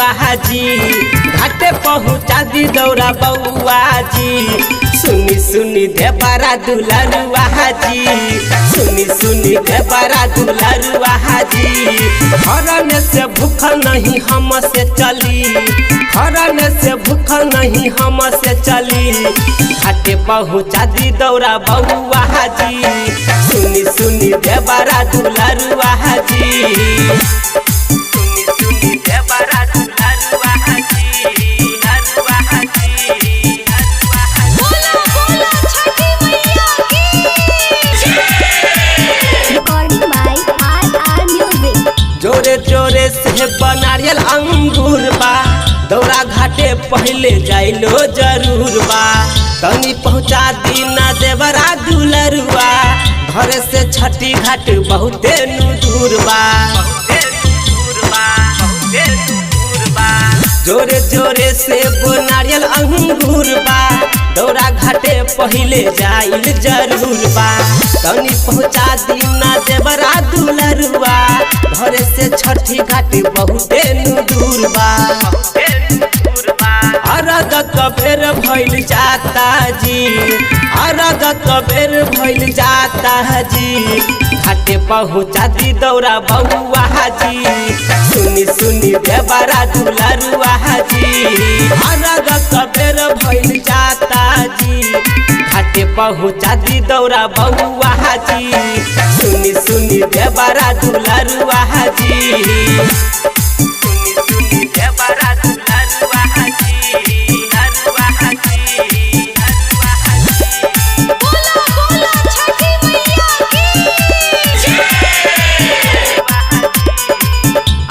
दुलरुआ जी, घाटे पहुँचा दी दौरा बउआ जी। सुनी सुनी देवरा दुलरुआ जी, सुनी सुनी देवरा दुलरुआ जी। हरन से भूखल नहीं हम से चली, हरन से भूखल नहीं हम से चली, घाटे पहुँचा दी दौरा बउआ जी। सुनी सुनी देवरा दुलरुआ जी, सुनी सुनी देवरा दुलरुआ जी, दुलरुआ जी। बोला बोला छठी मैया की। Recording by RR Music. जोरे जोरे से बनारियल अंगूर बा, दौरा घाटे पहले जाइलो जरूर बा। तनी पहुँचा दी ना देवरा दुलरुआ, घर से छठी घाट बहुते नु दूर बा। जोरे जोरे से नारियल अंगूर बा, दौरा घाटे पहले जाइल जरूर बा। तनी पहुँचा दी ना देवरा दुलरुआ, घर से छठी घाट बहुते नु दूर बा। अरग कबेर भइल जाता जी, अरग कबेर भइल जाता जी, घाटे पहुँचा दी दौरा बउआ जी। सुनी सुनी देवरा दुलरुआ जी, अरग कबेर भइल जाता जी, घाटे पहुँचा दी दौरा बउआ जी। सुनी सुनी देवरा दुलरुआ जी, सुनी सुनी देवरा दुलरुआ जी, दुलरुआ जी। बोला बोला छठी मैया की।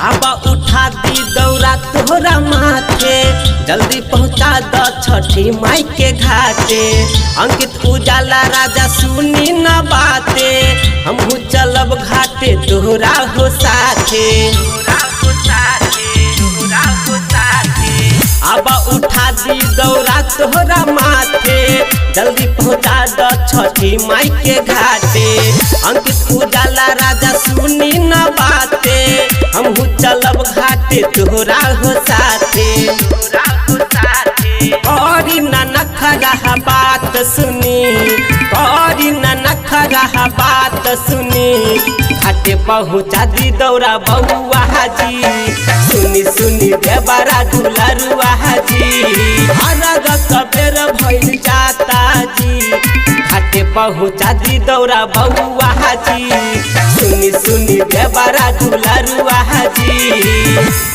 आबा उठा दी दौरा तोहरा माथे, जल्दी पहुँचा द छठी माई के घाटे। अंकित उजाला राजा सुनी न बाते, हमहू चलब घाटे तोहरा हो साथे। आबा उठा दी दौरा तोहरा माथे, जल्दी पहुँचा द छठी माई के घाटे। अंकित उजाला राजा सुनी न बाते, हमहू चलब घाटे तोहरा हो साथे। करी न नखरा बात सुनी, करी न नखरा बात सुनी, घाटे पहुँचा दी दौरा बउआ जी। सुनी सुनी देवरा दुलरुआ जी, अरग कबेर भइल जाता जी, घाटे पहुँचा दी दौरा बउआ जी। सुनी सुनी देवरा दुलरुआ जी।